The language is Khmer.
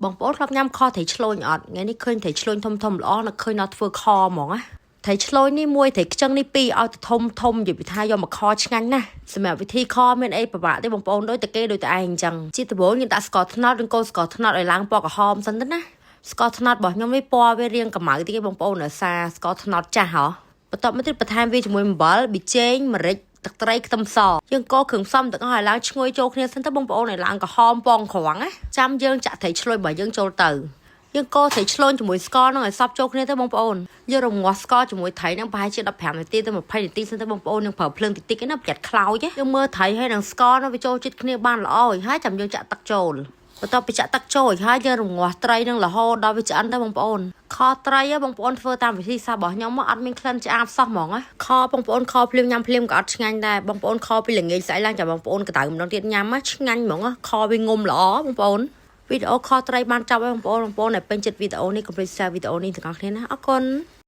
បងប្អូនធ្លាប់ញ៉ាំខត្រីឆ្លូញអត់ថ្ងៃនេះឃើញត្រីឆ្លូញធំធំល្អនឹកឃើញដល់ធ្វើខហ្មងណាត្រីឆ្លូញនេះមួយត្រីខ្ចឹងនេះពីរឲ្យទៅធំធំនិយាយពីថាយកមកខឆ្ងាញ់ណាស់សម្រាប់វិធីខមានអីពិបាកទេបងប្អូនដូចតែគេដូចតែឯងអញ្ចឹងជាដំបូងយើងដាក់ស្ករត្នោតឬកូរស្ករត្នោតឲ្យឡើងពណ៌ក្រហមសិនទៅណាស្ករត្នោតរបស់ខ្ញុំនេះពណ៌វារាងកម្ៅតិចឯងបងប្អូនអាសាស្ករត្នោតចាស់ហ៎បន្ទាប់មកទៀតបន្ថែមវាជាមួយអំបិលប៊ីចេងម្រេចទឹកត្រីខ្ទឹមសយើងកូរគ្រឿងផ្សំទាំងអស់ឲ្យឡើងឈ្ងុយចូលគ្នាសិនទៅបងប្អូនឲ្យឡើងក្រហមពងក្រងណាចាំយើងចាក់ត្រីឆ្លូញរបស់យើងចូលទៅយើងកូរត្រីឆ្លូញជាមួយស្ករនឹងឲ្យសព្វចូលគ្នាទៅបងប្អូនយើងរងាស់ស្ករជាមួយត្រីនឹងប្រហែលជា15នាទីទៅ20នាទីសិនទៅបងប្អូននឹងប្រើភ្លើងតិចតិចណាប្រយ័ត្នខ្លោចយើងមើលត្រីហើយនឹងស្ករនឹងវាចូលចិត្តគ្នាបានល្អហើយចាំយើងចាក់ទឹកចូលបន្ទាប់ពីចាក់ទឹកចូលហើយយើងរងាស់ត្រីនឹងរហូតដល់វាឆ្អិនទៅបងប្អូនខត្រីបងប្អូនធ្វើតាមវិធីសាស្ត្ររបស់ខ្ញុំមកអត់មានក្លិនឆ្អាបសោះហ្មងណាខបងប្អូនខភ្លាមញ៉ាំភ្លាមក៏អត់ឆ្ងាញ់ដែរបងប្អូនខពីល្ងាចស្អែកឡើងចាំបងប្អូនក្តៅម្ដងទៀតញ៉ាំឆ្ងាញ់ហ្មងខវាងុំល្អបងប្អូនវីដេអូខត្រីបានចប់ហើយបងប្អូនបងប្អូនដែលពេញចិត្តវីដេអូនេះកុំភ្លេច share វីដេអូនេះទាំងអស់គ្នាណាអរគុណ។